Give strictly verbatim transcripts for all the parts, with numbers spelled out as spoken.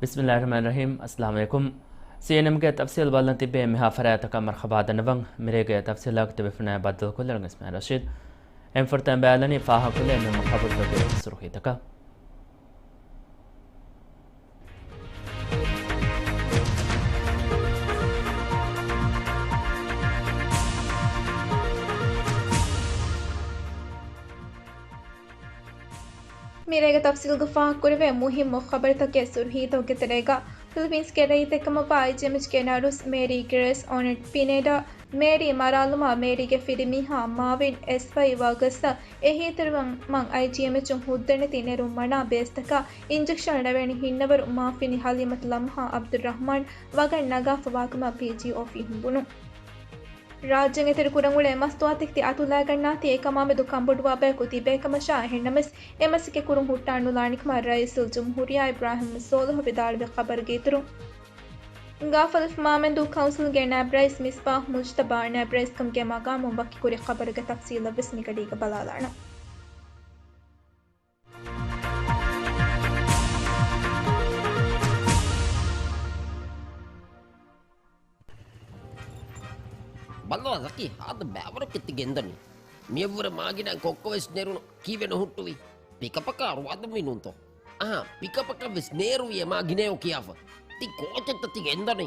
ބިސްމިއްލާހިއްރަޙްމާނިއްރަޙީމް. އައްސަލާމު ޢަލައިކުމް. ސީއެންއެމްގެ ތަފްސީލް ބަލަން ތިއްބެވި މިހާ ފަރާތަކަށް މަރްޙަބާ ދަންނަވަން. މިރޭގެ ތަފްސީލާގެ ތިބޭފުޅުންނާ ބައްދަލުކޮށްލަން އިސްމާޢީލް ރަޝީދު. އެންމެ ފުރަތަމަ ބައިލަނީ ފާހަގަކޮށްލެވޭ މުހިއްމު ޚަބަރުތަކުގެ ސުރުޚީތަކަށް. މިރޭގެ ތަފްސީލްގަ ފާހަގަކުރެވޭ މުހިއްމު ޚަބަރުތަކުގެ ސުރުޚީތަކުގެ ތެރޭގަ، ފިލިޕީންސްގެ ރައްޔިތެއް ކަމަށްވާ އައިޖީއެމްއެޗްގެ ނަރުސް މޭރީ ގްރޭސް އޯނެޓް ޕިނެޑާ، މޭރީ މަރާލުމާ މޭރީގެ ފިރިމީހާ މާވިން އެސްވައި ވާގަސްއަށް އެހީތެރިވުމަށް އައިޖީއެމްއެޗުން ހުއްދަނެތި ނެރުން މަނާ ބޭސްތަކާ އިންޖެކްޝަން ލަވައިން ހިންނަވަރު މާފިނި ހަލީމަތު ލަމްހާ އަބްދުއްރަޙްމާން ވަގަށް ނަގާފަ ވާކަމަށް ޕީޖީއޯ ފިހުން ބުނުން. ރާއްޖޭން އެތެރެކުރަން އުޅޭ މަސްތުވާތަކެތި އަތުލައިގަންނާތީ އެކަމާމެދު ކަންބޮޑުވާ ބަޔަކު ތިބޭކަމަށާ، އެހެންނަމަވެސް އެ މަސައްކަތް ކުރުން ހުއްޓާން ނުލާނެކަމަށް ރައީސުލްޖުމްހޫރިއްޔާ އިބްރާހިމް ސޯލިހު ވިދާޅުވި ޚަބަރުގެ އިތުރުން، ގާފަލަފު މާމެންދޫ ކައުންސިލްގެ ނާއިބް ރައީސް މިސްބާހް މުޖްތަބާ ނާއިބް ރައީސްކަމުގެ މަގާމުން ވަކިކުރި ޚަބަރުގެ ތަފްސީލަށް ވެސް މިގަޑީގަ ބަލާލާނަން. ބައްލަވާ ޒަކީ، ހާދަ ބައިވަރަކަށް ތި ގެންދަނީ. މިއަށްވުރެ މާގިނަ ކޮއްކޮވެސް ނެރުނު ކީއްވެ ނުހުއްޓުވީ؟ ޕިކަޕަކާ ރުވާދުންވީ ނޫންތޯ؟ އަހާ، ޕިކަޕަކަށްވެސް ނޭރުވި އެ މާގިނައޯ ކިޔާފަ. ތި ކޯޗެއްތަ ތި ގެންދަނީ؟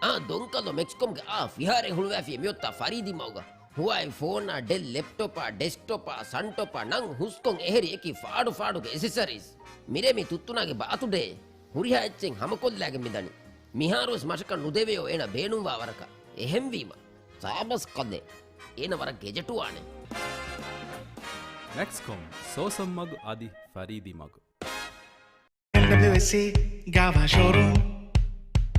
އާ، ދޮންކަލޯ މެކްސްކޮމްގެ އާ ފިހާރައެއް ހުޅުވާފި މިއޮތާ ފަރީދީ މަގުގަ. ހުވާއި ފޯނާ، ޑެލް ލެޕްޓޮޕާ، ޑެސްކްޓޮޕާ، ސަންޓޮޕާ ނަން ހުސްކޮން އެހެރި އެކި ފާޑު ފާޑުގެ އެސެސަރީސް. މިރޭ މި ތުއްތުނާގެ ބާތުޑޭ. ހުރިހާ އެއްޗެއް ހަމަކޮށްލާގެން މިދަނީ. މިހާރުވެސް މަށަކަށް ނުދެވެޔޯ އޭނަ ބޭނުންވާ ވަރަކަށް. އެހެންވީމަ، ސާބަސް ކަލޭ. އޭނަ ވަރަށް ގެޖެޓުވާނެ. މެކްސްކޮމް، ސޯސަން މަގު އަދި ފަރީދީ މަގު. އެމްޑަބްލިއުއެސްސީ ގާވާ ޝޯރޫމް.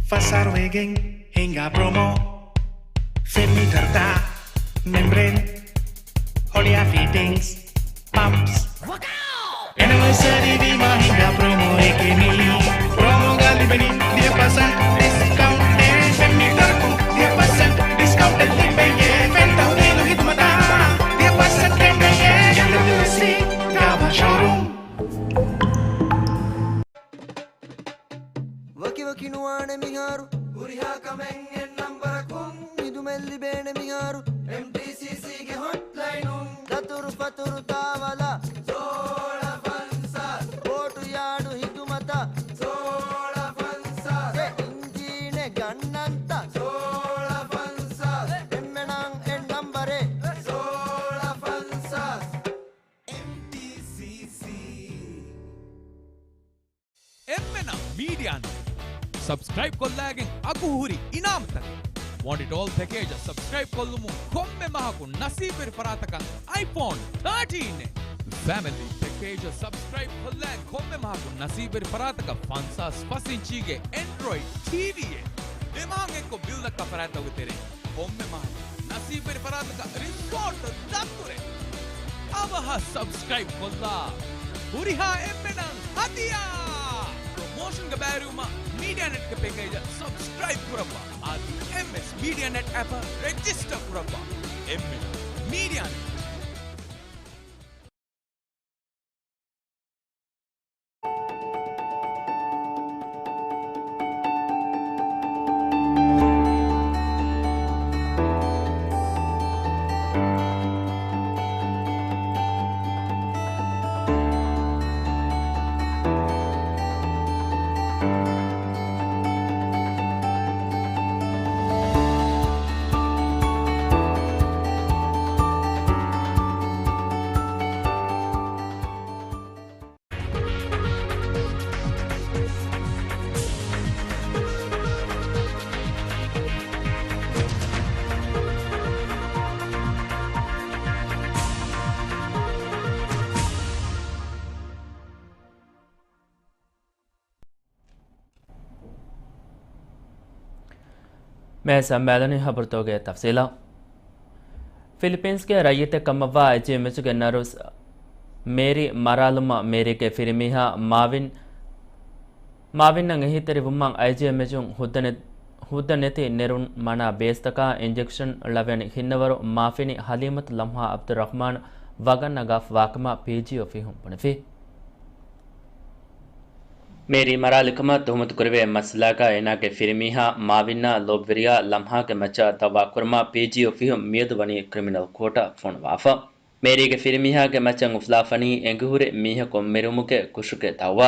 ފަސް އަހަރު ވެގެން ހިނގާ ޕްރޮމޯ. ފެން މީޓަރުތައް، މެމްބްރޭން، ހޮޅިއާ ފިޓިންގްސް، ޕަމްޕްސް. އެނިވަރސަރީ ވީމާ ހިނގާ ޕްރޮމޯއެކޭ މީ. ޕްރޮމޯގަ ލިބެނީ ދިހަ ޕަސެންޓް ޑިސްކައުންޓެއް. ފެން މީޓަރަކުން ދިހަ ޕަސެންޓް ޑިސްކައުންޓެއް ލިބެޔޭ. ފެން ތަހުލީލު ހިދުމަތާ ދިހަ ޕަސެންޓް ގެންނެޔޭ. އެމްޑަބްލިއުއެސްސީ ގާވާ ޝޯރޫމް. ވަކިވަކި ނުވާނެ މިހާރު. ހުރިހާ ކަމެއް އެއް ނަންބަރަކުން. ހިދުމަތް ލިބޭނެ މިހާރު. އެމްޓީސީސީގެ ހޮޓްލައިނުން. ދަތުރުފަތުރު ތާވަލަ. ސޯޅަ ފަންސާސް. ބޯޓު ޔާޑު ހިދުމަތަށް. ސޯޅަ ފަންސާސް. އެ އިންޖީނެއް ގަންނަންތަ. ސޯޅަ ފަންސާސް. އެންމެނަށް އެއް ނަންބަރެއް. ސޯޅަ ފަންސާސް. އެމްޓީސީސީ. އެންމެނަށް މީޑިއާ ނެޓް ސަބްސްކްރައިބް ކޮށްލައިގެން އަގުހުރި އިނާމުތަކެއް. ވާންޓް އިޓް އޯލް ޕެކޭޖަށް ސަބްސްކްރައިބް ކޮށްލުމުން ކޮންމެ މަހަކު ނަސީބުވެރި ފަރާތަކަށް އައިފޯން ތާޓީން އެއް. ފެމިލީ ޕެކޭޖަށް ސަބްސްކްރައިބް ކޮށްލައިގެން ކޮންމެ މަހަކު ނަސީބުވެރި ފަރާތަކަށް ފަންސާސް ފަސް އިންޗީގެ އެންޑްރޮއިޑް ޓީވީއެއް. ދެ މަހަށް އެއްކޮށް ބިލް ދައްކާ ފަރާތްތަކުގެ ތެރެއިން ކޮންމެ މަހަކު ނަސީބުވެރި ފަރާތަކަށް ރިސޯޓް ދަތުރެއް. އަވަހަށް ސަބްސްކްރައިބް ކޮށްލާ، ހުރިހާ އެންމެނަށް ހަދިޔާ! ޕްރޮމޯޝަންގެ ބައިވެރިވުމަށް މީޑިއާ ނެޓްގެ ޕެކޭޖަށް ސަބްސްކްރައިބް ކުރައްވާ. އަދި އެމްއެސް މީޑިއާ ނެޓް އެޕަށް ރެޖިސްޓަރ ކުރައްވާ. އެންމެނަށް މީޑިއާ ނެޓް. މޭ ސަމްމޭލަނީ ހަބަރުތަކުގެ ތަފްސީލާ. ފިލިޕީންސްގެ ރައްޔިތެއް ކަމަށްވާ އައިޖީއެމްއެޗުގެ ނަރުސް މޭރީ މަރާލުމަށް މޭރީގެ ފިރިމީހާ މާވިން، މާވިންއަށް އެހީތެރިވުމަށް އައިޖީއެމްއެޗުން ހުއްދަނެ-، ހުއްދަނެތި ނެރުން މަނާ ބޭސްތަކާ އިންޖެކްޝަން ޅަވައިން ހިންނަވަރު މާފިނި ހަލީމަތު ލަމްހާ އަބްދުއްރަޙްމާން ވަގަށް ނަގާފަ ވާކަމަށް ޕީޖީއޯ ފިހުން ބުނެފި. މޭރީ މަރާލިކަމަށް ތުހުމަތުކުރެވޭ މައްސަލާގަ އޭނާގެ ފިރިމީހާ މާވިންނާ ލޯބިވެރިޔާ ލަމްހާގެ މައްޗަށް ދައުވާކުރުމަށް ޕީޖީ އޮފީހުން މިއަދު ވަނީ ކްރިމިނަލް ކޯޓަށް ފޮނުވާފަ. މޭރީގެ ފިރިމީހާގެ މައްޗަށް އުފުލާފަނީ އެނގިހުރި މީހަކު މިރުމުގެ ކުށުގެ ދައުވާ.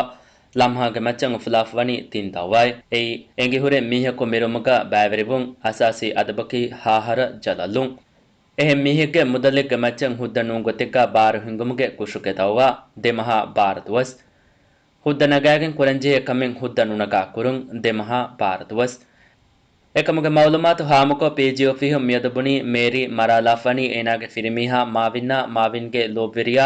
ލަމްހާގެ މައްޗަށް އުފުލާފަވަނީ ތިން ދައުވާއެއް. އެއީ، އެނގިހުރި މީހަކު މިރުމުގަ ބައިވެރިވުން، އަސާސީ އަދަބަކީ ހާހަރަ ޖަލަށްލުން. އެހެން މީހެއްގެ މުދަލެއްގެ މައްޗަށް ހުއްދަ ނޫން ގޮތެއްގަ ބާރު ހިންގުމުގެ ކުށުގެ ދައުވާ، ދެ މަހާ ބާރަ ދުވަސް. ހުއްދަ ނަގާގެން ކުރަންޖެހޭ ކަމެއް ހުއްދަ ނުނަގާ ކުރުން، ދެ މަހާ ބާރަ ދުވަސް. އެކަމުގެ މައުލޫމާތު ހާމަކޮށް، ޕީޖީ އޮފީހުން މިއަދު ބުނީ، މޭރީ މަރާލާފަނީ އޭނާގެ ފިރިމީހާ މާވިންނާ މާވިންގެ ލޯބިވެރިޔާ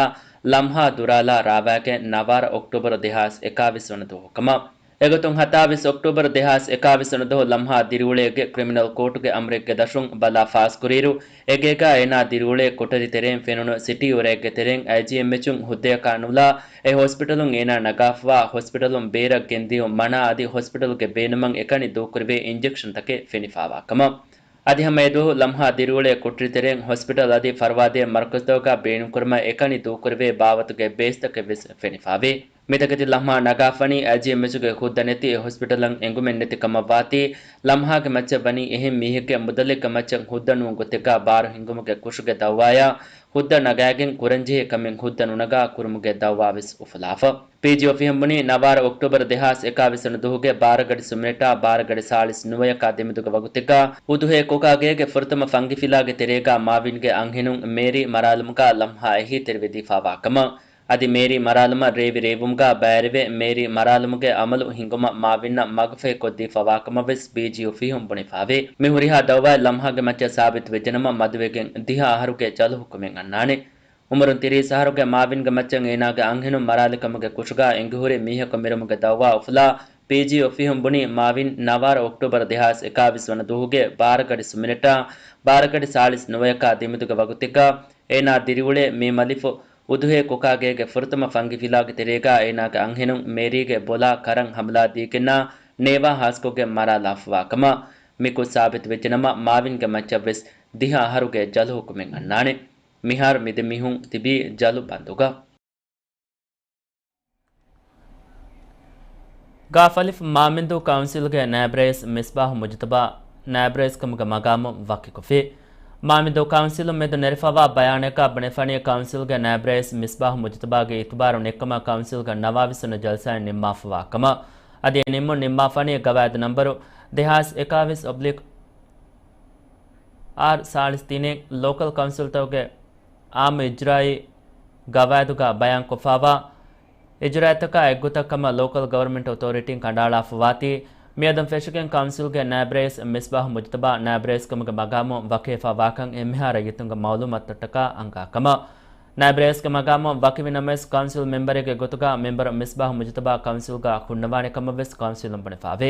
ލަމްހާ ދުރާލާ ރާވާގެން ނަވާރަ އޮކްޓޫބަރު ދެހާސް އެކާވީސް ވަނަ ދުވަހު ކަމަށް. އެގޮތުން ހަތާވީސް އޮކްޓޫބަރު ދެހާސް އެކާވީސް ވަނަ ދުވަހު ލަމްހާ ދިރިއުޅޭގެ ކްރިމިނަލް ކޯޓުގެ އަމުރެއްގެ ދަށުން ބަލާ ފާސްކުރިއިރު، އެގޭގަ އޭނާ ދިރިއުޅޭ ކޮޓަރި ތެރެއިން ފެނުނު ސިޓީ އުރައެއްގެ ތެރެއިން އައިޖީއެމްއެޗުން ހުއްދަޔަކާ ނުލާ، އެ ހޮސްޕިޓަލުން އޭނާ ނަގާފަވާ ހޮސްޕިޓަލުން ބޭރަށް ގެންދިޔުން މަނާ އަދި ހޮސްޕިޓަލުގެ ބޭނުމަށް އެކަނި ދޫކުރެވޭ އިންޖެކްޝަންތަކެއް ފެނިފާވާ ކަމަށް. އަދި ހަމަ އެދުވަހު ލަމްހާ ދިރިއުޅޭ ކޮޓަރި ތެރެއިން ހޮސްޕިޓަލް އަދި ފަރުވާދޭ މަރުކަޒުތަކުގަ ބޭނުންކުރުމަށް އެކަނި ދޫކުރެވޭ ބާވަތުގެ ބޭސްތަކެއް ވެސް ފެނިފާވޭ. މިތަކެތި ލަމްހާ ނަގާފަނީ އައިޖީއެމްއެޗުގެ ހުއްދަ ނެތި އެ ހޮސްޕިޓަލަށް އެނގުމެއް ނެތި ކަމަށްވާތީ، ލަމްހާގެ މައްޗަށް ވަނީ އެހެން މީހެއްގެ މުދަލެއްގެ މައްޗަށް ހުއްދަ ނޫން ގޮތެއްގަ ބާރު ހިންގުމުގެ ކުށުގެ ދައުވާޔާ، ހުއްދަ ނަގާގެން ކުރަންޖެހޭ ކަމެއް ހުއްދަ ނުނަގާ ކުރުމުގެ ދައުވާ ވެސް އުފުލާފަ. ޕީޖީ އޮފީހުން ބުނީ، ނަވާރަ އޮކްޓޫބަރު ދެހާސް އެކާވީސް ވަނަ ދުވަހުގެ ބާރަ ގަޑި ސުމިނެޓާ ބާރަ ގަޑި ސާޅީސް ނުވަޔަކާ ދެމެދުގެ ވަގުތެއްގަ އުދުހޭ ކޮކާގޭގެ ފުރަތަމަ ފަންގިފިލާގެ ތެރޭގަ މާވިންގެ އަންހެނުން މޭރީ މަރާލުމުގަ ލަމްހާ އެހީތެރިވެދީފާވާ ކަމަށް. އަދި މޭރީ މަރާލުމަށް ރޭވި ރޭވުމުގަ ބައިވެރިވެ، މޭރީ މަރާލުމުގެ އަމަލު ހިނގުމަށް މާވިންނަށް މަގުފަހި ކޮށްދީފަވާކަމަށް ވެސް ޕީޖީ އޮފީހުން ބުނެފާވޭ. މި ހުރިހާ ދައުވާއެއް ލަމްހާގެ މައްޗަށް ސާބިތު ވެއްޖެނަމަ، މަދުވެގެން ދިހަ އަހަރުގެ ޖަލު ހުކުމެއް އަންނާނެ. އުމުރުން ތިރީސް އަހަރުގެ މާވިންގެ މައްޗަށް އޭނާގެ އަންހެނުން މަރާލިކަމުގެ ކުށުގަ އެނގިހުރި މީހަކު މިރުމުގެ ދައުވާ އުފުލާ، ޕީޖީ އޮފީހުން ބުނީ، މާވިން ނަވާރަ އޮކްޓޫބަރު ދެހާސް އެކާވީސް ވަނަ ދުވަހުގެ ބާރަ ގަޑި ސުމިނެޓާ ބާރަ ގަޑި ސާޅީސް ނުވަޔަކާ ދެމެދުގެ ވަގުތެއްގަ އޭނާ ދިރިއުޅޭ މީ މަލިފު އުދުހޭ ކޮކާގޭގެ ފުރަތަމަ ފަންގިފިލާގެ ތެރޭގަ އޭނާގެ އަންހެނުން މޭރީގެ ބޮލާ ކަރަން ހަމަލާ ދީގެންނާ ނޭވާ ހާސްކޮށްގެން މަރާލާފަވާ ކަމަށް. މި ކުށް ސާބިތު ވެއްޖެނަމަ، މާވިންގެ މައްޗަށް ވެސް ދިހަ އަހަރުގެ ޖަލު ހުކުމެއް އަންނާނެ. މިހާރު މި ދެ މީހުން ތިބީ ޖަލު ބަންދުގަ. ގާފަލިފު މާމިންދޫ ކައުންސިލްގެ ނާއިބް ރައީސް މިސްބާހު މުޖުތަބާ ނާއިބް ރައީސްކަމުގެ މަގާމުން ވަކިކޮށްފި. މާމިންދޫ ކައުންސިލުން މެދު ނެރެފަވާ ބަޔާނެއްގަ ބުނެފަނީ، ކައުންސިލްގެ ނާއިބް ރައީސް މިސްބާހު މުޖުތަބާގެ އިތުބާރު ނެއްކަމަށް ކައުންސިލްގެ ނަވާވީސް ވަނަ ޖަލްސާއިން ނިންމާފަވާ ކަމަށް. އަދި އެ ނިންމުން ނިންމާފަނީ ގަވާއިދު ނަންބަރު ދެހާސް އެކާވީސް އޮބްލިކް އާރް ސާޅީސް ތިނެއް ލޯކަލް ކައުންސިލްތަކުގެ އާއްމު އިޖްރާއީ ގަވާއިދުގަ ބަޔާންކޮށްފަވާ އިޖްރާއަތްތަކާ އެއްގޮތަށް ކަމަށް ލޯކަލް ގަވަރމަންޓް އޮތޯރިޓީން ކަނޑައަޅާފަވާތީ، މިއަދުން ފެށިގެން ކައުންސިލްގެ ނާއިބް ރައީސް މިސްބާހު މުޖުތަބާ ނާއިބް ރައީސްކަމުގެ މަގާމުން ވަކިވެފަވާކަން އެންމެހާ ރައްޔިތުންގެ މައުލޫމާތުތަކާ އަންގާ ކަމަށް. ނާއިބް ރައީސްގެ މަގާމުން ވަކިވި ނަމަވެސް، ކައުންސިލް މެމްބަރެއްގެ ގޮތުގަ މެމްބަރު މިސްބާހު މުޖުތަބާ ކައުންސިލްގަ ހުންނަވާނެ ކަމަށް ވެސް ކައުންސިލުން ބުނެފަވޭ.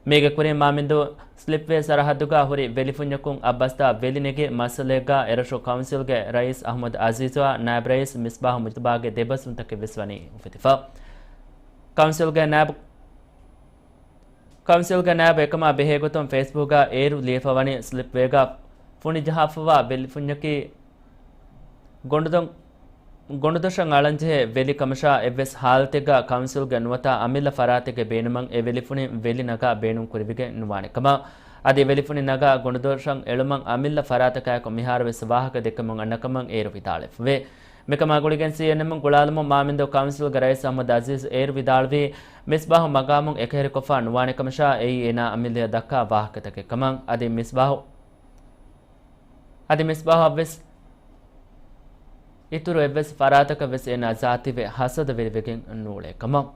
މީގެ ކުރިން މާމިންދޫ ސްލިޕްވޭ ސަރަހައްދުގަ ހުރި ވެލިފުންޏަކުން އަށް ބަސްތާ ވެލި ނެގި މައްސަލައެއްގަ އެރަށު ކައުންސިލްގެ ރައީސް އަހްމަދު އަޒީޒުއާ ނާއިބް ރައީސް މިސްބާހު މުޖުތަބާގެ ދެބަސްވުންތަކެއް ވެސް ވަނީ އުފެދިފަ. ކައުންސިލްގެ ނާއިބް، ކައުންސިލްގެ ނާއިބު އެކަމާ ބެހޭގޮތުން ފޭސްބުކްގަ އޭރު ލިޔެފަވަނީ ސްލިޕްވޭގަ ފުނި ޖަހާފަވާ ވެލިފުންޏަކީ ގޮނޑުދޮށް، ގޮނޑުދޮށަށް އަޅަންޖެހޭ ވެލި ކަމަށާ، އެއްވެސް ހާލަތެއްގަ ކައުންސިލްގެ ނުވަތަ އަމިއްލަ ފަރާތެއްގެ ބޭނުމަށް އެ ވެލިފުނި ވެލި ނަގާ ބޭނުން ކުރެވިގެން ނުވާނެ ކަމަށް. އަދި ވެލިފުނި ނަގާ ގޮނޑުދޮށަށް އެޅުމަށް އަމިއްލަ ފަރާތަކާއެކު މިހާރު ވެސް ވާހަކަ ދެއްކެމުން އަންނަ ކަމަށް އޭރު ވިދާޅުވެފަވޭ. މިކަމާ ގުޅިގެން ސީއެންއެމުން ގުޅާލުމުން މާމިންދޫ ކައުންސިލްގެ ރައީސް އަހްމަދު އަޒީޒް އޭރު ވިދާޅުވީ، މިސްބާހު މަގާމުން އެކަހެރިކޮށްފަ ނުވާނެ ކަމަށާ، އެއީ އޭނާ އަމިއްލަޔަށް ދައްކާ ވާހަކަތަކެއް ކަމަށް. އަދި މިސްބާހު އަދި މިސްބާހަށްވެސް އިތުރު އެއްވެސް ފަރާތަކަށްވެސް އޭނާ ޒާތީވެ ހަސަދަވެރިވެގެން ނޫޅޭ ކަމަށް.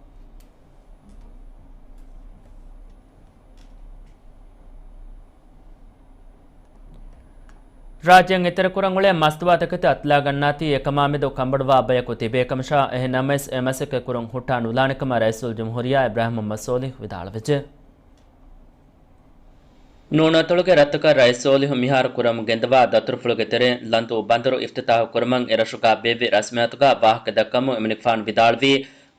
ރާއްޖެއިން އެތެރެކުރަން އުޅޭ މަސްތުވާތަކެތި އަތުލާގަންނާތީ އެކަމާމެދު ކަނބޮޑުވާ ބަޔަކު ތިބޭ ކަމަށާ، އެހެން ނަމަވެސް އެ މަސައްކަތް ކުރުން ހުއްޓާ ނުލާނެ ކަމަށް ރައީސުލްޖުމްހޫރިއްޔާ އިބްރާހިމް މުހައްމަދު ސޯލިހު ވިދާޅުވެއްޖެ. ނޫނު އަތޮޅުގެ ރަށްތަކަށް ރައީސް ސޯލިހު މިހާރު ކުރަމުން ގެންދަވާ ދަތުރުފުޅުގެ ތެރެއިން ލަންދޫ ބަނދަރު އިފްތިތާހު ކުރުމަށް އެރަށުގަ ބޭއްވި ރަސްމިއްޔާތުގަ ވާހަކަ ދައްކަމުން އެމަނިކުފާނު ވިދާޅުވީ،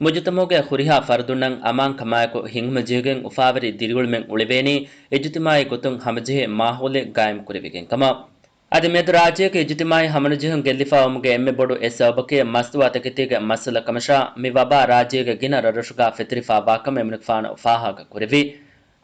މުޖުތަމަޢުގެ ހުރިހާ ފަރުދުންނަށް އަމާންކަމާއެކު ހިނގުމަޖެހިގެން އުފާވެރި ދިރިއުޅުމެއް އުޅެވޭނީ، އިޖުތިމާޢީ ގޮތުން ހަމަޖެހޭ މާހައުލެއް ގާއިމް ކުރެވިގެން ކަމަށް. އަދި މިއަދު ރާއްޖޭގެ އިޖުތިމާޢީ ހަމަނުޖެހުން ގެއްލިފަ އޮވުމުގެ އެންމެ ބޮޑު އެއް ސަބަބަކީ މަސްތުވާތަކެތީގެ މައްސަލަ ކަމަށާ، މި ވަބާ ރާއްޖޭގެ ގިނަ ރަށްރަށުގަ ފެތުރިފަ ވާކަމަށް އެމަނިކުފާނު ފާހަގަ ކުރެއްވި.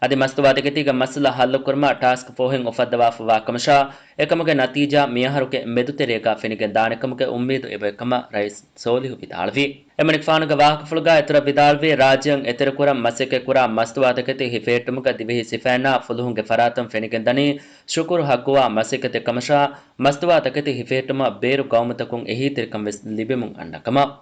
އަދި މަސްތުވާތަކެތީގެ މައްސަލަ ހައްލުކުރުމަށް ޓާސްކް ފޯހެއް އުފައްދަވާފަ ވާކަމަށާ، އެކަމުގެ ނަތީޖާ މިއަހަރުގެ މެދުތެރޭގަ ފެނިގެން ދާނެކަމުގެ އުއްމީދު އެބައޮތްކަމަށް ރައީސް ސޯލިހު ވިދާޅުވި. އެމަނިކުފާނުގެ ވާހަކަފުޅުގަ އިތުރަށް ވިދާޅުވީ، ރާއްޖެއަށް އެތެރެކުރަން މަސައްކަތްކުރާ މަސްތުވާތަކެތި ހިފެހެއްޓުމުގަ ދިވެހި ސިފައިންނާ ފުލުހުންގެ ފަރާތުން ފެނިގެންދަނީ ޝުކުރު ހައްގުވާ މަސައްކަތެއް ކަމަށާ، މަސްތުވާތަކެތި ހިފެހެއްޓުމަށް ބޭރު ގައުމުތަކުން އެހީތެރިކަން ވެސް ލިބެމުން އަންނަ ކަމަށް.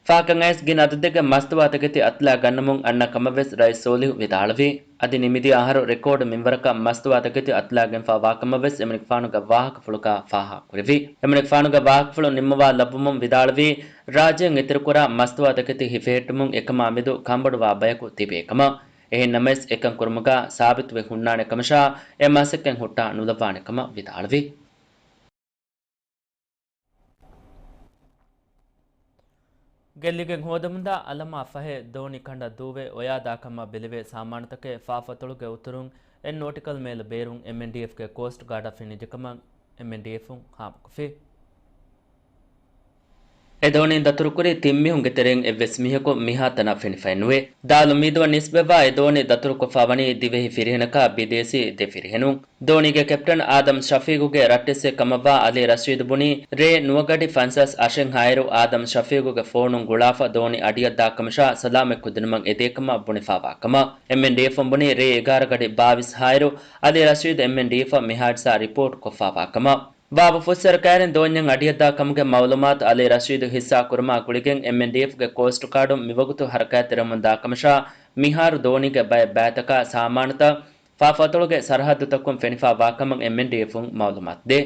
ފަހަކަށް އައިސް ގިނަ އަދަދެއްގެ މަސްތުވާތަކެތި އަތުލާ ގަންނަމުން އަންނަ ކަމަށް ވެސް ރައީސް ސޯލިހު ވިދާޅުވި. އަދި ނިމިދިޔަ އަހަރު ރެކޯޑް މިންވަރަކަށް މަސްތުވާތަކެތި އަތުލާގެންފަ ވާކަމަށް ވެސް އެމަނިކުފާނުގެ ވާހަކަފުޅުގަ ފާހަގަކުރެއްވި. އެމަނިކުފާނުގެ ވާހަކަފުޅު ނިންމަވާ ލައްވަމުން ވިދާޅުވީ، ރާއްޖެއަށް އެތެރެކުރާ މަސްތުވާތަކެތި ހިފެހެއްޓުމުން އެކަމާ މެދު ކަންބޮޑުވާ ބަޔަކު ތިބޭ ކަމަށް، އެހެން ނަމަވެސް އެކަން ކުރުމުގަ ސާބިތުވެ ހުންނާނެ ކަމަށާ، އެ މަސައްކަތް ހުއްޓާ ނުލައްވާނެ ކަމަށް ވިދާޅުވި. ގެއްލިގެން ހޯދަމުންދާ އަލަމާ ފަހެ ދޯނި ކަނޑަށް ދޫވެ އޮޔާދާ ކަމަށް ބެލެވޭ ސާމާނުތަކެއް ފާފަތޮޅުގެ އުތުރުން އެއް ނޯޓިކަލް މައިލް ބޭރުން އެމްއެންޑީއެފްގެ ކޯސްޓް ގާޑަށް ފެނިއްޖެކަމަށް އެމްއެންޑީއެފުން ހާމަކޮށްފި. އެ ދޯނިން ދަތުރުކުރި ތިން މީހުންގެ ތެރެއިން އެއްވެސް މީހަކު މިހާތަނަށް ފެނިފައެއްނުވޭ. ދާލު މީދުއަށް ނިސްބަތްވާ އެ ދޯނި ދަތުރުކޮށްފަ ވަނީ ދިވެހި ފިރިހެނަކާ ބިދޭސީ ދެ ފިރިހެނުން. ދޯނީގެ ކެޕްޓަން އާދަމް ޝަފީގުގެ ރައްޓެއްސެއް ކަމަށްވާ އަލީ ރަޝީދު ބުނީ، ރޭ ނުވަގަޑި ފަންސާސް އަށެއްހާއިރު އާދަމް ޝަފީގުގެ ފޯނުން ގުޅާފަ ދޯނި އަޑިއަށްދާ ކަމަށާ ސަލާމަތް ކުދިނުމަށް އެދޭ ކަމަށް ބުނެފަ ވާ ކަމަށް. އެމްއެންޑީއެފުން ބުނީ، ރޭ އެގާރަ ގަޑި ބާވީސް ހާއިރު އަލީ ރަޝީދު އެމްއެންޑީއެފަށް މި ހާދިސާ ރިޕޯޓް ކޮށްފަ ވާ ކަމަށް. ވާބު ފުއްސަރު ކައިރިން ދޯންޏަށް އަޑިއަށްދާ ކަމުގެ މައުލޫމާތު އަލީ ރަޝީދު ހިއްސާ ކުރުމާ ގުޅިގެން އެމްއެންޑީއެފްގެ ކޯސްޓް ގާޑުން މިވަގުތު ހަރަކާތްތެރިވަމުންދާ ކަމަށާ، މިހާރު ދޯނީގެ ބައެއް ބައިތަކާ ސާމާނުތައް ފާފަތޮޅުގެ ސަރަހައްދުތަކުން ފެނިފާ ވާކަމަށް އެމްއެންޑީއެފުން މައުލޫމާތު ދޭ.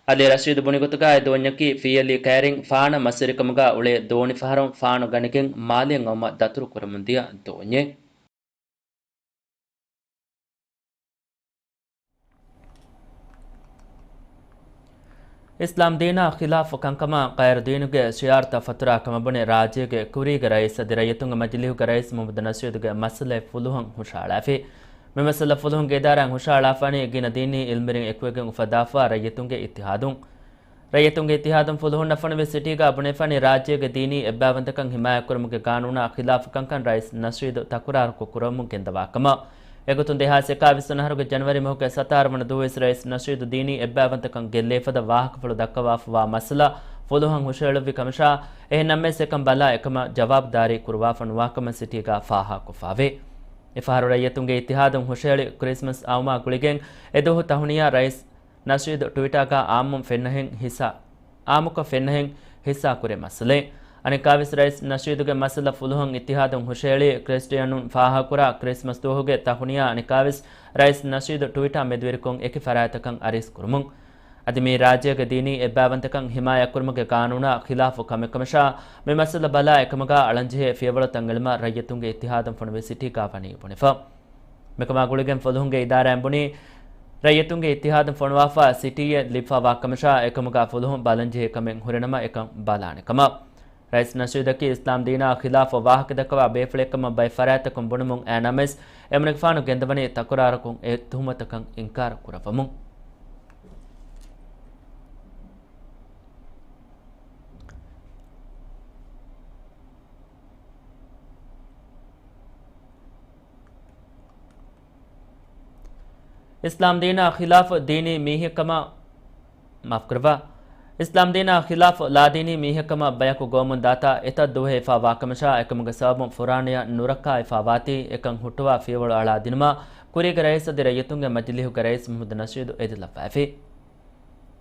އަލީ ރަޝީދު ބުނިގޮތުގައި ދޯންޏަކީ ފިއްޔަލީ ކައިރިން ފާނަށް މަސްވެރިކަމުގަ އުޅޭ ދޯނިފަހަރުން ފާނު ގަނެގެން މާލޭ ގައުމަށް ދަތުރުކުރަމުންދިޔަ ދޯންޏެއް. އިސްލާމް ދީނާ ޚިލާފު ކަންކަމާ ޣައިރު ދީނުގެ ޝިޢާރުތައް ފަތުރާ ކަމަށް ބުނެ ރާއްޖޭގެ ކުރީގެ ރައީސް އަދި ރައްޔިތުންގެ މަޖިލީހުގެ ރައީސް މުހައްމަދު ނަޝީދުގެ މައްސަލައެއް ފުލުހުން ހުށައަޅާފި. މި މައްސަލަ ފުލުހުންގެ އިދާރާއިން ހުށައަޅާފާނީ ގިނަ ދީނީ އިލްމުވެރިން އެކުވެގެން އުފައްދާފާ ރައްޔިތުންގެ އިއްތިހާދުން. ރައްޔިތުންގެ އިއްތިހާދުން ފުލުހުންނަށް ފޮނުވި ސިޓީގަ ބުނެފަނީ ރާއްޖޭގެ ދީނީ އެއްބައިވަންތަކަން ހިމާޔަތްކުރުމުގެ ގާނޫނާ ޚިލާފު ކަންކަން ރައީސް ނަޝީދު ތަކުރާރުކޮށް ކުރަމުން ގެންދަވާ ކަމަށް. އެގޮތުން ދެހާސް އެކާވީސް ވަނަ އަހަރުގެ ޖަނަވަރީ މަހުގެ ސަތާރަ ވަނަ ދުވަހު ވެސް ރައީސް ނަޝީދު ދީނީ އެއްބައިވަންތަކަން ގެއްލޭ ފަދަ ވާހަކަފުޅު ދައްކަވާފަވާ މައްސަލަ ފުލުހަށް ހުށަހެޅުއްވި ކަމަށާ، އެހެން ނަމަވެސް އެކަން ބަލާ އެކަމަށް ޖަވާބުދާރީ ކުރުވާފަ ނުވާކަމަށް ސިޓީގަ ފާހަގަކޮށްފާވޭ. އެފަހަރު ރައްޔިތުންގެ އިއްތިހާދުން ހުށަހެޅި ކްރިސްމަސް އައުމާ ގުޅިގެން އެދުވަހު ތަހުނިޔާ ރައީސް ނަޝީދު ޓްވިޓާގަ އާއްމުން ފެންނަހެން ހިއްސާ، އާއްމުކޮށް ފެންނަހެން ހިއްސާކުރި މައްސަލައެއް. އަނެއްކާވެސް ރައީސް ނަޝީދުގެ މައްސަލަ ފުލުހަށް އިއްތިހާދުން ހުށަހެޅި ކްރިސްޓިއަނުން ފާހަގަކުރާ ކްރިސްމަސް ދުވަހުގެ ތަހުނިޔާ އަނެއްކާވެސް ރައީސް ނަޝީދު ޓްވިޓާ މެދުވެރިކޮށް އެކި ފަރާތްތަކަށް އަރިސް ކުރުމުން. އަދި މީ ރާއްޖޭގެ ދީނީ އެއްބައިވަންތަކަން ހިމާޔަތްކުރުމުގެ ގާނޫނާ ޚިލާފު ކަމެއްކަމަށާ، މި މައްސަލަ ބަލާ އެކަމުގަ އަޅަންޖެހޭ ފިޔަވަޅުތައް އެޅުމަށް ރައްޔިތުންގެ އިއްތިހާދުން ފޮނުވި ސިޓީގަ ވަނީ ބުނެފަ. މިކަމާ ގުޅިގެން ފުލުހުންގެ އިދާރާއިން ބުނީ، ރައްޔިތުންގެ އިއްތިހާދުން ފޮނުވާފާ ސިޓީއެއް ލިބިފަވާ ކަމަށާ، އެކަމުގަ ފުލުހުން ބަލަންޖެހޭ ކަމެއް ހުރެނަމަ އެކަން ބަލާނެ ކަމަށް. ރައީސް ނަޝީދަކީ އިސްލާމް ދީނާ ޚިލާފަށް ވާހަކަ ދައްކަވާ ބޭފުޅެއްކަމަށް ބައެއް ފަރާތްތަކުން ބުނުމުން އައި ނަމަވެސް، އެމަނިކުފާނު ގެންދަވަނީ ތަކުރާރަކުން އެ ތުހުމަތަކަށް އިންކާރު ކުރައްވަމުން. އިސްލާމް ދީނާ ޚިލާފު ދީނީ މީހެއްކަމަށް، މާފުކުރައްވާ، އިސްލާމް ދީނާ ޚިލާފު ލާދީނީ މީހެއްކަމަށް ބަޔަކު ގޮވަމުން ދާތާ އެތައް ދުވަހެއް އެފާ ވާކަމަށާ، އެކަމުގެ ސަބަބުން ފުރާނަޔަށް ނުރައްކާ އެފާ ވާތީ، އެކަން ހުއްޓުވާ ފިޔަވަޅު އަޅާދިނުމަށް ކުރީގެ ރައީސް އަދި ރައްޔިތުންގެ މަޖިލީހުގެ ރައީސް މުހައްމަދު ނަޝީދު އެދިލައްވައިފި.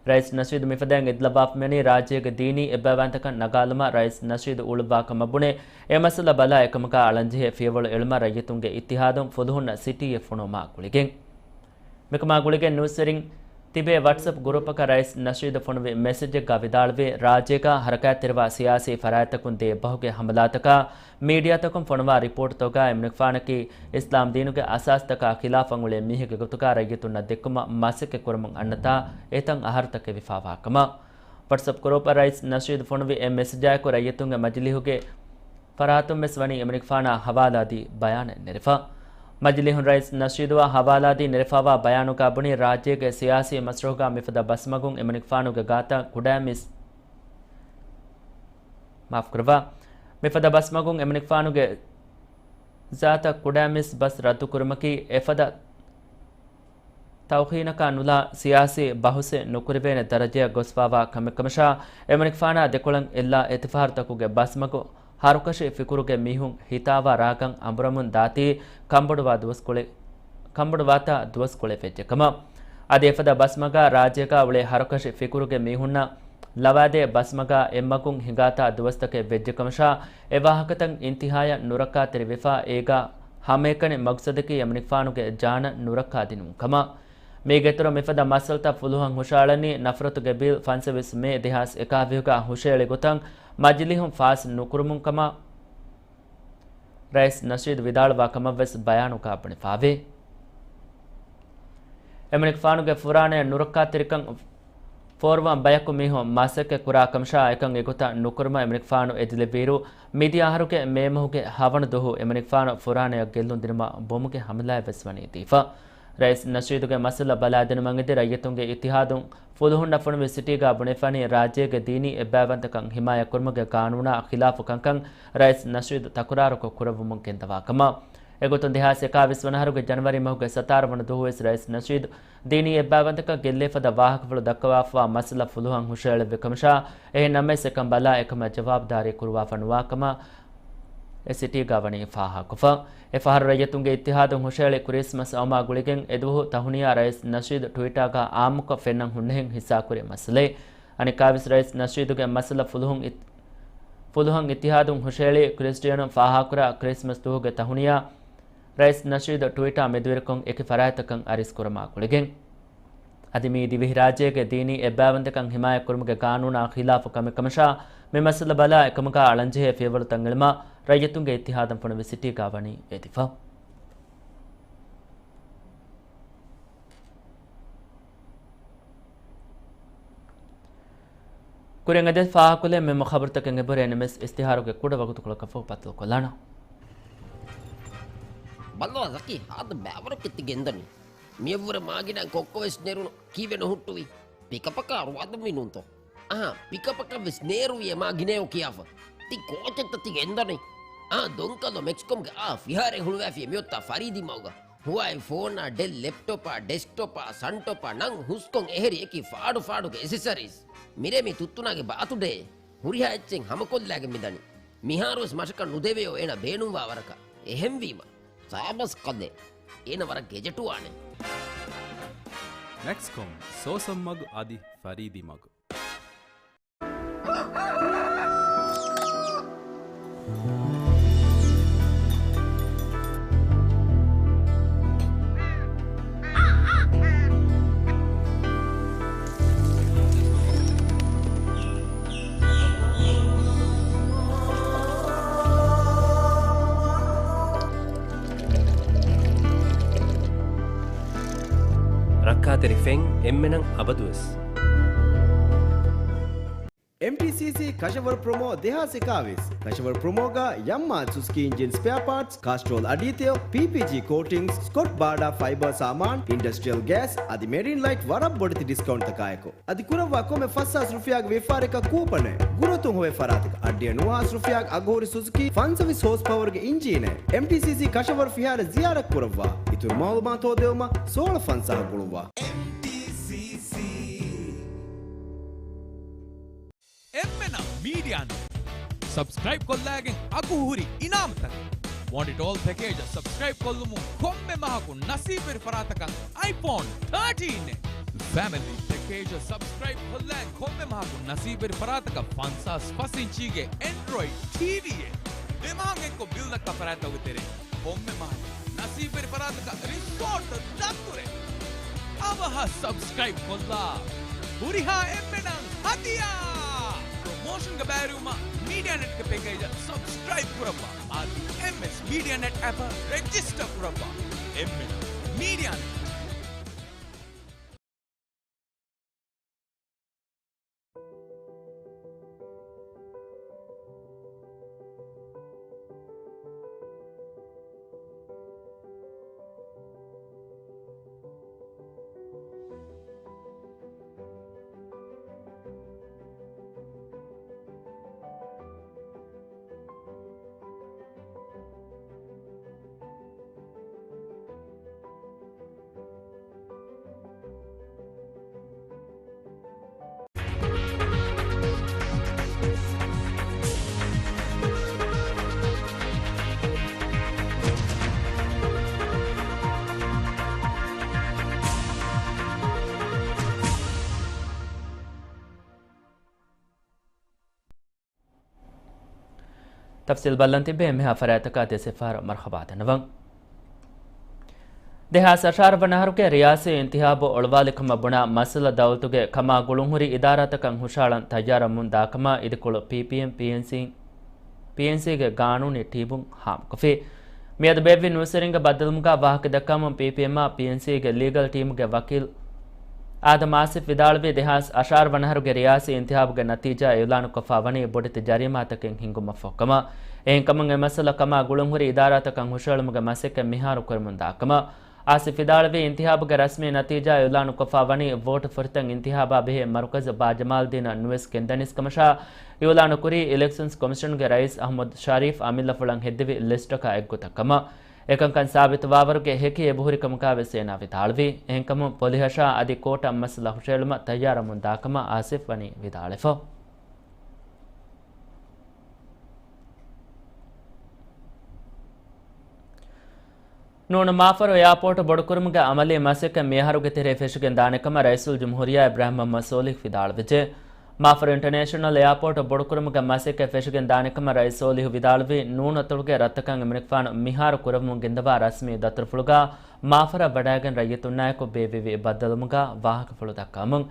ރައީސް ނަޝީދު މިފަދައިން އެދިލައްވާފަ މިވަނީ ރާއްޖޭގެ ދީނީ އެއްބައިވަންތަކަން ނަގާލުމަށް ރައީސް ނަޝީދު އުޅުއްވާ ކަމަށް ބުނެ، އެ މައްސަލަ ބަލާ އެކަމުގަ އަޅަންޖެހޭ ފިޔަވަޅު އެޅުމަށް ރައްޔިތުންގެ އިއްތިހާދުން ފުލުހުންނަށް ސިޓީއެއް ފޮނުވުމާ ގުޅިގެން. މިކަމާ ގުޅިގެން ނޫސްވެރިން ތިބޭ ވަޓްސްއެޕް ގުރޫޕަކަށް ރައީސް ނަޝީދު ފޮނުވި މެސެޖެއްގަ ވިދާޅުވީ، ރާއްޖޭގަ ހަރަކާތްތެރިވާ ސިޔާސީ ފަރާތްތަކުން ދޭ އެއްބަހުގެ ހަމަލާތަކާ، މީޑިއާތަކުން ފޮނުވާ ރިޕޯޓްތަކުގައި އެމަނިކުފާނަކީ އިސްލާމް ދީނުގެ އަސާސްތަކާ ޚިލާފަށް އުޅޭ މީހެއްގެ ގޮތުގަ ރައްޔިތުންނަށް ދެއްކުމަށް މަސައްކަތް ކުރަމުން އަންނަތާ އެތައް އަހަރުތަކެއް ވެފާވާ ކަމަށް. ވަޓްސްއެޕް ގްރޫޕަށް ރައީސް ނަޝީދު ފޮނުވި އެ މެސެޖާއެކު ރައްޔިތުންގެ މަޖިލީހުގެ ފަރާތުން ވެސް ވަނީ އެމަނިކުފާނާ ހަވާލާދީ ބަޔާނެއް ނެރެފަ. މަޖިލީހުން ރައީސް ނަޝީދުއާ ހަވާލާދީ ނެރެފާވާ ބަޔާނުގާ ބުނީ، ރާއްޖޭގެ ސިޔާސީ މަސްރަހުގާ މިފަދަ ބަސްމަގުން އެމަނިކުފާނުގެ ގާތަށް ކުޑައިން މިސް-، މާފުކުރައްވާ. މިފަދަ ބަސްމަގުން އެމަނިކުފާނުގެ ޒާތަށް ކުޑައިން މިސް ބަސް ރައްދުކުރުމަކީ އެފަދަ ތައުހީނަކާ ނުލާ ސިޔާސީ ބަހުސެއް ނުކުރެވޭނެ ދަރަޖަޔަށް ގޮސްފާވާ ކަމެއްކަމަށާ، އެމަނިކުފާނާ ދެކޮޅަށް އެއްލާ އެތިފާރުތަކުގެ ބަސްމަގު ހަރުކަށި ފިކުރުގެ މީހުން ހިތާވާ ރާގަށް އަނބުރަމުން ދާތީ ކަނބޮޑުވާ ދުވަސްކޮޅެއް، ކަނބޮޑުވާތާ ދުވަސްކޮޅެއް ވެއްޖެކަމަށް. އަދި އެފަދަ ބަސްމަގާ ރާއްޖޭގާ އުޅޭ ހަރުކަށި ފިކުރުގެ މީހުންނަށް ލަވާދޭ ބަސްމަގާ އެއްމަގުން ހިނގާތާ ދުވަސްތަކެއް ވެއްޖެކަމަށާ، އެ ވާހަކަތައް އިންތިހާޔަށް ނުރައްކާތެރިވެފާ، އޭގާ ހަމައެކަނި މަގްސަދަކީ އެމަނިކުފާނުގެ ޖާނަށް ނުރައްކާދިނުން ކަމަށް. މީގެއިތުރުން މިފަދަ މައްސަލަތައް ފުލުހަށް ހުށައަޅަނީ ނަފްރަތުގެ ބިލް ފަންސަވީސް މޭ ދެހާސް އެކާވީހުގާ ހުށައެޅި ގޮތަށް މަޖިލީހުން ފާސް ނުކުރުމުން ކަމަށް ރައީސް ނަޝީދު ވިދާޅުވާ ކަމަށްވެސް ބަޔާނުގާ ބުނެފާވޭ. އެމަނިކުފާނުގެ ފުރާނަޔަށް ނުރައްކާތެރިކަން ފޯރުވަން ބަޔަކު މީހުން މަސައްކަތް ކުރާ ކަމަށާ، އެކަން އެގޮތަށް ނުކުރުމަށް އެމަނިކުފާނު އެދިލެއްވިއިރު، މިދިޔަ އަހަރުގެ މޭ މަހުގެ ހަވަނަ ދުވަހު އެމަނިކުފާނު ފުރާނަޔަށް ގެއްލުން ދިނުމަށް ބޮމުގެ ހަމަލާއެއް ވެސް ވަނީ ދީފަ. ރައީސް ނަޝީދުގެ މައްސަލަ ބަލާދިނުމަށް އެދި ރައްޔިތުންގެ އިއްތިހާދުން ފުލުހުންނަށް ފޮނުވި ސިޓީގާ ބުނެފަނީ، ރާއްޖޭގެ ދީނީ އެއްބައިވަންތަކަން ހިމާޔަތްކުރުމުގެ ގާނޫނާ ޚިލާފު ކަންކަން ރައީސް ނަޝީދު ތަކުރާރުކޮށް ކުރައްވަމުން ގެންދަވާ ކަމަށް. އެގޮތުން ދެހާސް އެކާވީސް ވަނަ އަހަރުގެ ޖަނަވަރީ މަހުގެ ސަތާރަ ވަނަ ދުވަހުވެސް ރައީސް ނަޝީދު ދީނީ އެއްބައިވަންތަކަން ގެއްލޭ ފަދަ ވާހަކަފުޅު ދައްކަވާފަވާ މައްސަލަ ފުލުހަށް ހުށައެޅެއްވި ކަމަށާ، އެހެން ނަމަވެސް އެކަން ބަލާ އެކަމަށް ޖަވާބުދާރީ ކުރުވާފަ ނުވާ ކަމަށް އެ ސިޓީގާ ވަނީ ފާހަގަކޮށްފަ. އެ ފަހަރު ރައްޔިތުންގެ އިއްތިހާދުން ހުށައެޅި ކްރިސްމަސް އައުމާ ގުޅިގެން އެދުވަހު ތަހުނިޔާ ރައީސް ނަޝީދު ޓްވިޓާގާ އާއްމުކޮށް ފެންނަން ހުންނަހެން ހިއްސާކުރި މައްސަލައެއް. އަނެއްކާވެސް ރައީސް ނަޝީދުގެ މައްސަލަ ފުލުހުން އިތް-، ފުލުހަށް އިއްތިހާދުން ހުށައެޅި ކްރިސްޓިއަނުން ފާހަގަކުރާ ކްރިސްމަސް ދުވަހުގެ ތަހުނިޔާ ރައީސް ނަޝީދު ޓްވިޓާ މެދުވެރިކޮށް އެކި ފަރާތްތަކަށް އަރިސް ކުރަމާ ގުޅިގެން. އަދި މީ ދިވެހިރާއްޖޭގެ ދީނީ އެއްބައިވަންތަކަން ހިމާޔަތްކުރުމުގެ ގާނޫނާ ޚިލާފު ކަމެއް ކަމަށާ، މި މައްސަލަ ބަލާ އެކަމުގާ އަޅަންޖެހޭ ފިޔަވަޅުތައް އެޅުމަށް ރައްޔިތުންގެ އިއްތިހާދުން ފޮނުވި ސިޓީގާ ވަނީ އެދިފަ. ކުރިން އެދެ ފާހަގަކޮށްލެވޭ މެމް ޚަބަރުތަކެއް އެބަހުރޭ ނަމަވެސް އިސްތިހާރުގެ ކުޑަ ވަގުތުކޮޅަކަށްފަހު ބައްދަލުކޮށްލާނަން. ބައްލަވާ ޒަކީ، ހާދަ ބައިވަރަކަށް ތި ގެންދަނީ. މިއަށްވުރެ މާގިނައިން ކޮއްކޮވެސް ނެރުނު. ކީއްވެ ނުހުއްޓުވީ؟ ޕިކަޕަކާ ރުވާދަންވީ ނޫންތޯ؟ އަހާ، ޕިކަޕަކަށްވެސް ނޭރުވިއޭ މާ ގިނައޯ ކިޔާފަ. ތި ކޯޗެއްތަ ތި ގެންދަނީ؟ އާ، ދޮންކަލޯ މެކްސްކޮމްގެ އާ ފިހާރައެއް ހުޅުވާފިޔޭ މިއޮތާ ފަރީދީ މަގުގަ. ހުވާއި ފޯނާ، ޑެލް ލެޕްޓޮޕާ، ޑެސްކްޓޮޕާ، ސަންޓޮޕާ ނަން ހުސްކޮށް އެހެރި އެކި ފާޑު ފާޑުގެ އެސެސަރީސް. މިރޭ މި ތުއްތުނާގެ ބާތުޑޭ. ހުރިހާ އެއްޗެއް ހަމަކޮށްލާގެން މިދަނީ. މިހާރުވެސް މަށަކަށް ނުދެވެޔޯ އޭނަ ބޭނުންވާ ވަރަކަށް. އެހެންވީމަ. ސާބަސް ކަލޭ. އޭނަ ވަރަށް ގެޖެޓުވާނެ. މެކްސްކޮމް، ސޯސަން މަގު އަދި ފަރީދީ މަގު. ރައްކާތެރި ފެން އެންމެނަށް އަބަދުވެސް. އެމްޓީސީސީ ކަށަވަރު ޕްރޮމޯ ދެހާސް އެކާވީސް. ކަށަވަރު ޕްރޮމޯގަ ޔަމްމާ ސުޒުކީ އިންޖިން ސްޕެއާ ޕާޓްސް، ކާސްޓްރޯލް އަޑީތެޔޮ، ޕީޕީޖީ ކޯޓިންގްސް، ސްކޮޓް ބާޑާ ފައިބަރ ސާމާން، އިންޑަސްޓްރިއަލް ގޭސް އަދި މެރިން ލައިޓް ވަރަށް ބޮޑެތި ޑިސްކައުންޓްތަކާއެކު. އަދި ކުރައްވާ ކޮންމެ ފަސް ހާސް ރުފިޔާގެ ވިޔަފާރިއަކަށް ކޫޕަނެއް. ގުރުއަތުން ހޮވޭ ފަރާތަކަށް އަށްޑިހަ ނުވަ ހާސް ރުފިޔާގެ އަގުހުރި ސުޒުކީ ފަންސަވީސް ހޯސް ޕަވަރގެ އިންޖީނެއް. އެމްޓީސީސީ ކަށަވަރު ފިހާރަ ޒިޔާރަތް ކުރައްވާ. އިތުރު މައުލޫމާތު ހޯދެވުމަށް ސޯޅަ ފަންސާހަށް ގުޅުއްވާ. އެމްޓީސީސީ. އެންމެނަށް މީޑިއާ ނެޓް ސަބްސްކްރައިބް ކޮށްލާގެން އަގުހުރި އިނާމުތަކެއް. ވޮންޑިޓް އޯލް ޕެކޭޖަށް ސަބްސްކްރައިބް ކޮށްލުމުން ކޮންމެ މަހަކު ނަސީބުވެރި ފަރާތަކަށް އައިފޯން ތާޓީން އެއް. ފެމިލީ ޕެކޭޖަށް ސަބްސްކްރައިބް ކޮށްލާ ކޮންމެ މަހަކު ނަސީބުވެރި ފަރާތަކަށް ފަންސާސް ފަސް އިންޗީގެ އެންޑްރޮއިޑް ޓީވީއެއް. ދެ މަހަށް އެއްކޮށް ބިލް ދައްކާ ފަރާތްތަކުގެ ތެރެއިން ކޮންމެ މަހަކު ނަސީބުވެރި ފަރާތަކަށް ރިސޯޓް ދަތުރެއް. އަވަހަށް ސަބްސްކްރައިބް ކޮށްލާ. ހުރިހާ އެންމެނަށް ހަދިޔާ! ޕްރޮމޯޝަންގެ ބައިވެރިވުމަށް މީޑިއާ ނެޓްގެ ޕެކޭޖަށް ސަބްސްކްރައިބް ކުރައްވާ. އަދި އެމްއެސް މީޑިއާ ނެޓް އެޕަށް ރެޖިސްޓަރ ކުރައްވާ. އެންމެނަށް މީޑިއާ ނެޓް. ތަފްސީލް ބައްލަން ތިއްބެ އެންމެހާ ފަރާތަކާ ދެސެފާރަ މަރްޙަބާ ދަންނަވަން. ދެހާސް އަށާރަ ވަނަ އަހަރުގެ ރިޔާސީ އިންތިހާބު އޮޅުވާލި ކަމަށް ބުނާ މައްސަލަ ދައުލަތުގެ ކަމާ ގުޅުންހުރި އިދާރާތަކަށް ހުށައަޅަން ތައްޔާރަށް މުން ދާކަމަށް އިދިކޮޅު ޕީޕީއެމް، ޕީއެންސީ، ޕީއެންސީގެ ގާނޫނީ ޓީމުން ހާމަކޮށްފި. މިއަދު ބޭއްވި ނޫސްވެރިންގެ ބައްދަލުމުގަ ވާހަކަ ދައްކަމުން ޕީޕީއެމްއާ ޕީއެންސީގެ ލީގަލް ޓީމުގެ ވަކީލް އާދަމް އާސިފް ވިދާޅުވީ، ދެހާސް އަށާރަ ވަނަ އަހަރުގެ ރިޔާސީ އިންތިހާބުގެ ނަތީޖާ އިއުލާނުކޮށްފަ ވަނީ ބޮޑެތި ޖަރީމާތަކެއް ހިންގުމަށްފަހުކަމަށް. އެހެންކަމުން އެ މައްސަލަ ކަމާ ގުޅުންހުރި އިދާރާތަކަށް ހުށައެޅުމުގެ މަސައްކަތް މިހާރު ކުރަމުން ދާކަމަށް. އާސިފް ވިދާޅުވީ، އިންތިހާބުގެ ރަސްމީ ނަތީޖާ އިއުލާނުކޮށްފަ ވަނީ ވޯޓު ފުރަތަމަ އިންތިހާބާ ބެހޭ މަރުކަޒު ބާ ޖަމާލްދީނަށް ނުވެސް ގެންދަނީސް ކަމަށާ، އިއުލާނު ކުރީ އިލެކްޝަންސް ކޮމިޝަންގެ ރައީސް އަޙްމަދު ޝަރީފް އަމިއްލަފުޅަށް ހެއްދެވި ލިސްޓަކާ އެއްގޮތަށް ކަމަށް. އެކަންކަން ސާބިތުވާވަރުގެ ހެކި އެބަހުރިކަމަކާ ވެސް އޭނާ ވިދާޅުވި. އެހެންކަމުން ޕޮލިހަށާ އަދި ކޯޓަށް މައްސަލަ ހުށައެޅުމަށް ތައްޔާރަށް މުން ދާކަމަށް އާސިފް ވަނީ ވިދާޅެފަ. ނޫނު މާފަރު އެއާޕޯޓު ބޮޑުކުރުމުގެ އަމަލީ މަސައްކަތް މިއަހަރުގެ ތެރޭ ފެށިގެން ދާނެ ކަމަށް ރައީސުލްޖުމްހޫރިއްޔާ އިބްރާހިމް މުޙައްމަދު ސޯލިހު ވިދާޅުވެއްޖެ. މާފަރު އިންޓަރނޭޝަނަލް އެއާޕޯޓު ބޮޑުކުރުމުގެ މަސައްކަތް ފެށިގެން ދާނެ ކަމަށް ރައީސް ސޯލިހު ވިދާޅުވީ، ނޫނު އަތޮޅުގެ ރަށްތަކަށް އެމަނިކުފާނު މިހާރު ކުރަމުން ގެންދަވާ ރަސްމީ ދަތުރުފުޅުގަ މާފަރަށް ވަޑައިގެން ރައްޔިތުންނާއެކު ބޭއްވެވި ބައްދަލުމުގަ ވާހަކަފުޅު ދައްކަވަމުން.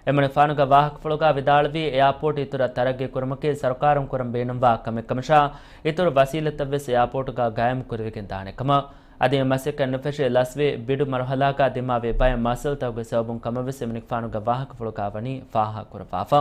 އެމަނިކުފާނުގެ ވާހަކަފުޅުގަ ވިދާޅުވީ، އެއާޕޯޓު އިތުރަށް ތަރައްގީ ކުރުމަކީ ސަރުކާރުން ކުރަން ބޭނުންވާ ކަމެއް ކަމަށާ، އިތުރު ވަސީލަތްތައް ވެސް އެއާޕޯޓުގަ ގާއިމް ކުރެވިގެން ދާނެ ކަމަށް. އަދި އެ މަސައްކަތް ނުފެށި ލަސްވި ބިޑު މަރުހަލާގަ ދިމާވި ބައެއް މައްސަލަތަކުގެ ސަބަބުން ކަމަށް ވެސް އެމަނިކުފާނުގެ ވާހަކަފުޅުގަ ވަނީ ފާހަގަ ކުރައްވާފަ.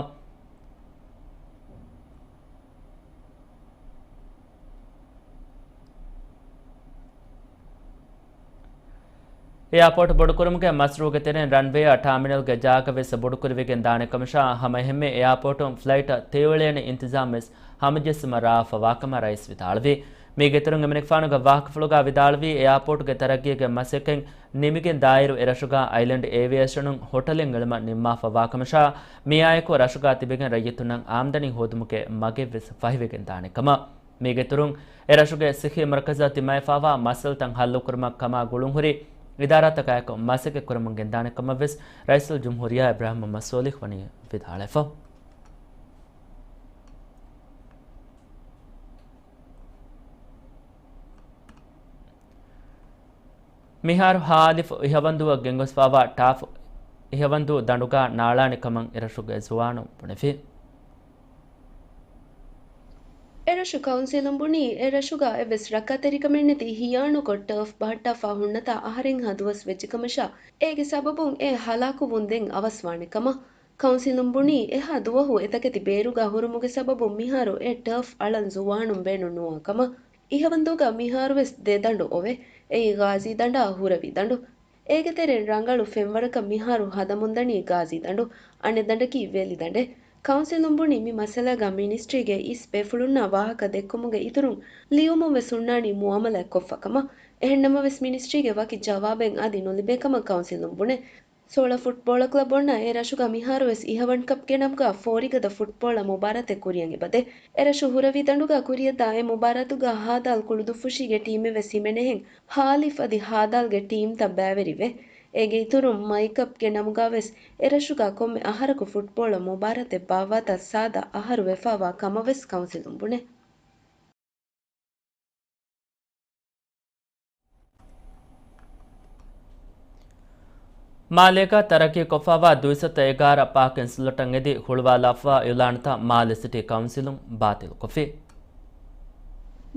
އެއާޕޯޓު ބޮޑުކުރުމުގެ މަޝްރޫއުގެ ތެރެއިން ރަންވޭއަށް ޓާމިނަލްގެ ޖާގަ ވެސް ބޮޑުކުރެވިގެން ދާނެ ކަމަށާ، ހަމައެހެންމެ އެއާޕޯޓުން ފްލައިޓަށް ތެޔޮއެޅޭނެ އިންތިޒާމް ވެސް ހަމަޖެއްސުމަށް ރާވާފަވާކަމަށް ރައީސް ވިދާޅުވި. މީގެއިތުރުން އެމަނިކުފާނުގެ ވާހަކަފުޅުގަ ވިދާޅުވީ، އެއާޕޯޓުގެ ތަރައްގީގެ މަސައްކަތް ނިމިގެން ދާއިރު އެރަށުގަ އައިލެންޑް އޭވިއޭޝަނުން ހޮޓަލެއް އެޅުމަށް ނިންމާފަވާކަމަށާ، މިއާއެކު ރަށުގަ ތިބެގެން ރައްޔިތުންނަށް އާމްދަނީ ހޯދުމުގެ މަގެއް ވެސް ފަހިވެގެން ދާނެ ކަމަށް. މީގެއިތުރުން އެރަށުގެ ސިއްހީ މަރުކަޒަށް ދިމާވެފަވާ މައްސަލަތައް ހައްލުކުރުމަށް ކަމާ ގުޅުންހުރި އިދާރާތަކާއެކު މަސައްކަތް ކުރަމުން ގެންދާނެ ކަމަށް ވެސް ރައީސުލްޖުމްހޫރިއްޔާ އިބްރާހިމް މުޙައްމަދު ސޯލިހު ވަނީ ވިދާޅުވެފަ. މިހާރު ހާލިފު އިހަވަންދޫއަށް ގެންގޮސްފަވާ ޓާފު އިހަވަންދޫ ދަނޑުގަ ނާޅާނެ ކަމަށް އެރަށުގެ ޒުވާނުން ބުނެފި. އެރަށު ކައުންސިލުން ބުނީ، އެރަށުގަ އެއްވެސް ރައްކާތެރިކަމެއްނެތި ހިޔާނުކޮށް ޓަރފް ބަހައްޓާފަ ހުންނަތާ އަހަރެއްހާ ދުވަސް ވެއްޖެކަމަށާ، އޭގެ ސަބަބުން އެ ހަލާކުވުން ދެން އަވަސްވާނެ ކަމަށް. ކައުންސިލުން ބުނީ، އެހާ ދުވަހު އެތަކެތި ބޭރުގަ ހުރުމުގެ ސަބަބުން މިހާރު އެ ޓަރފް އަޅަން ޒުވާނުން ބޭނުން ނުވާ ކަމަށް. އިހަވަންދޫގަ މިހާރުވެސް ދެ ދަނޑު އޮވޭ. އެއީ ޣާޒީ ދަނޑާ ހުރަވީ ދަނޑު. އޭގެ ތެރެއިން ރަނގަޅު ފެންވަރަކަށް މިހާރު ހަދަމުންދަނީ ޣާޒީ ދަނޑު. އަނެއް ދަނޑަކީ ވެލި ދަނޑެއް. ކައުންސިލުން ބުނީ މި މައްސަލާގަ މިނިސްޓްރީގެ އިސް ބޭފުޅުންނާ ވާހަކަ ދެއްކުމުގެ އިތުރުން ލިޔުމުން ވެސް ހުންނާނީ މުއާމަލާތް ކޮށްފަ ކަމަށް. އެހެންނަމަވެސް މިނިސްޓްރީގެ ވަކި ޖަވާބެއް އަދި ނުލިބޭ ކަމަށް ކައުންސިލުން ބުނޭ. ސޯޅަ ފުޓްބޯޅަ ކްލަބު އޮންނަ އެ ރަށުގަ މިހާރުވެސް އިހަވަން ކަޕްގެ ނަމުގަ ފޯރިގަދަ ފުޓްބޯޅަ މުބާރާތެއް ކުރިއަށް އެބަދޭ. އެ ރަށު ހުރަވީ ދަނޑުގަ ކުރިއަށްދާ އެ މުބާރާތުގަ ހާދާލް ކުޅުދުއްފުށީގެ ޓީމެއް ވެސް ހިމެނޭހެން ހާލިފް އަދި ހާދާލްގެ ޓީމްތައް ބައިވެރިވޭ. އޭގެ އިތުރުން މައިކަޕްގެ ނަމުގަ ވެސް އެ ރަށުގަ ކޮންމެ އަހަރަކު ފުޓްބޯޅަ މުބާރާތެއް ބާއްވާތާ ސާދަ އަހަރު ވެފަވާ ކަމަށް ވެސް ކައުންސިލުން ބުނޭ. މާލޭގަ ތަރައްގީ ކޮށްފަވާ ދުއިސައްތަ އެގާރަ ޕާކިން ސްލޮޓަށް އެދި ހުޅުވާލާފަ އިއުލާންތައް މާލެ ސިޓީ ކައުންސިލުން ބާތިލްކޮށްފި.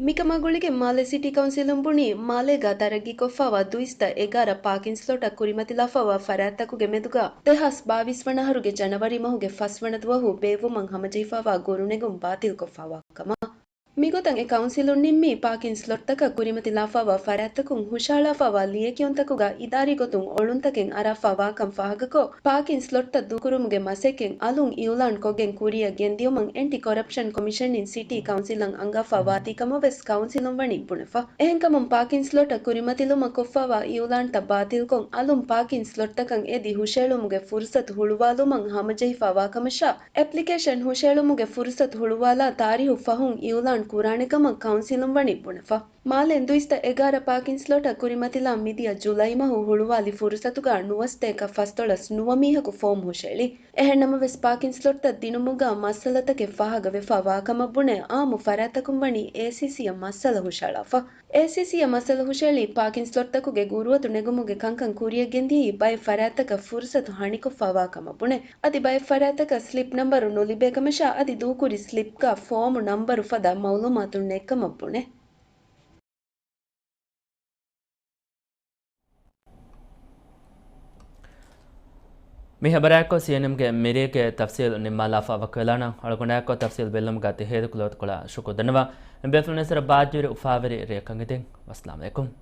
މިކަމާ ގުޅިގެން މާލެ ސިޓީ ކައުންސިލުން ބުނީ، މާލޭގަ ތަރައްގީ ކޮށްފަވާ ދުއިސައްތަ އެގާރަ ޕާކިން ސްލޮޓަށް ކުރިމަތިލާފަވާ ފަރާތްތަކުގެ މެދުގަ ދެހާސް ބާވީސް ވަނަ އަހަރުގެ ޖަނަވަރީ މަހުގެ ފަސް ވަނަ ދުވަހު ބޭއްވުމަށް ހަމަޖެހިފަވާ ގުރުނެގުން ބާތިލްކޮށްފަވާ ކަމަށް. މިގޮތަށް އެ ކައުންސިލުން ނިންމީ، ޕާކިން ސްލޮޓްތަކަށް ކުރިމަތިލާފަވާ ފަރާތްތަކުން ހުށަހަޅާފަވާ ލިޔެކިޔުންތަކުގަ އިދާރީ ގޮތުން އޮޅުންތަކެއް އަރާފަ ވާކަން ފާހަގަކޮށް، ޕާކިން ސްލޮޓްތައް ދޫކުރުމުގެ މަސައްކަތް އަލުން އިއުލާން ކޮށްގެން ކުރިއަށް ގެންދިޔުމަށް އެންޓި ކޮރަޕްޝަން ކޮމިޝަންއިން ސިޓީ ކައުންސިލަށް އަންގާފަ ވާތީ ކަމަށް ވެސް ކައުންސިލުން ވަނީ ބުނެފަ. އެހެންކަމުން، ޕާކިން ސްލޮޓަށް ކުރިމަތިލުމަށް ކޮށްފަވާ އިއުލާންތައް ބާތިލްކޮށް، އަލުން ޕާކިން ސްލޮޓްތަކަށް އެދި ހުށައެޅުމުގެ ފުރުސަތު ހުޅުވާލުމަށް ހަމަޖެހިފަ ވާ ކަމަށާ، އެޕްލިކޭޝަން ހުށައެޅުމުގެ ފުރުސަތު ހުޅުވާލާ ތާރީހު ފަހުން އިއުލާން ކުރާނެ ކަމަށް ކައުންސިލުން ވަނީ ބުނެފަ. މާލެ އިނދުއިސްތައް އެގާރަ ޕާކިން ސްލޮޓަށް ކުރިމަތިލާން މިދިޔަ ޖުލައި މަހު ހުޅުވާލި ފުރުސަތުގަ ނުވަސަތޭކަ ފަސްދޮޅަސް ނުވަ މީހަކު ފޯމް ހުށައެޅި. އެހެންނަމަވެސް، ޕާކިން ސްލޮޓްތައް ދިނުމުގަ މައްސަލަތަކެއް ފާހަގަވެފަ ވާކަމަށް ބުނެ، އާއްމު ފަރާތްތަކުން ވަނީ އޭސީސީއަށް މައްސަލަ ހުށައަޅާފަ. އޭސީސީއަށް މައްސަލަ ހުށައެޅި ޕާކިން ސްލޮޓްތަކުގެ ގުރުއަތު ނެގުމުގެ ކަންކަން ކުރިއަށްގެންދިޔައީ ބައެއް ފަރާތްތަކަށް ފުރުސަތު ހަނިކޮށްފަ ވާކަމަށް ބުނެ، އަދި ބައެއް ފަރާތްތަކަށް ސްލިޕް ނަންބަރު ނުލިބޭކަމަށާ އަދި ދޫކުރި ސްލިޕްގަ ފޯމު ނަންބަރު ފަދަ މައުލޫމާތު ނެތްކަމަށް ބުނެ. މި ހަބަރާއެކު ސީއެންއެމްގެ މިރޭގެ ތަފްސީލް ނިންމާލާފަ ވަކިވެލާނަން. އަޅުގަނޑާއެކު ތަފްސީލް ބެއްލުމުގަ ތި ހޭދަކު ލޯތަކުޅަ ޝުކުރު ދަންނަވާ. ބޭފުޅުންނަށް އެސްއާރް ބާއްޖަވެރި އުފާވެރި ރެއަކަށް އެދެން. ވައްސަލާމް އަލައިކުމް.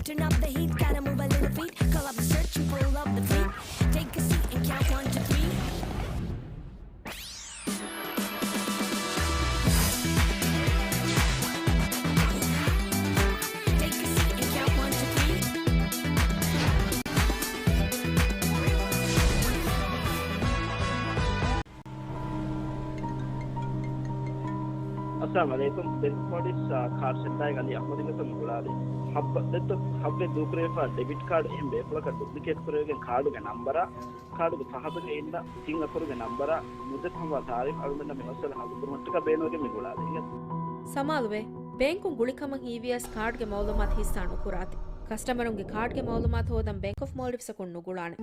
Turn up the heat, gotta move a little feet. Call up the search and pull up the fleet. Take a seat and count one, two, three. Take a seat and count one, two, three. އައްސަލާމު ޢަލައިކުމް. ބެންކް އޮފް މޯލްޑިވްސް، އާ، ކާޑް ސެންޓާގަ އަދި އަޙްމަދު މިތަން މި ގުޅާލީ. ހައްވަ ދެއްތަ ހައްވެ ދޫކުރެވިފަ ޑެބިޓް ކާޑް އެހެން ބޭފުޅަކަށް ޑުޕްލިކޭޓް ކުރެވިގެން ކާޑުގެ ނަންބަރާ، ކާޑުގެ ފަހަތުގައި އިންނަ ތިން އަކުރުގެ ނަންބަރާ ނުދެއްތަ ހައްވާ ތާރީޚް އަޅުގަނޑަށް މި މައްސަލަ ހައްލު ކުރުމަށްޓަކާ ބޭނުންވެގެން މި ގުޅާލީ. ސަމާލުވޭ، ބޭންކުން ގުޅިކަމަށް ހީވިޔަސް ކާޑްގެ މައުލޫމާތު ހިއްސާ ނުކުރާތި. ކަސްޓަމަރުންގެ ކާޑްގެ މައުލޫމާތު ހޯދަން ބޭންކް އޮފް މޯލްޑިވްސްއަކުން ނުގުޅާނެ.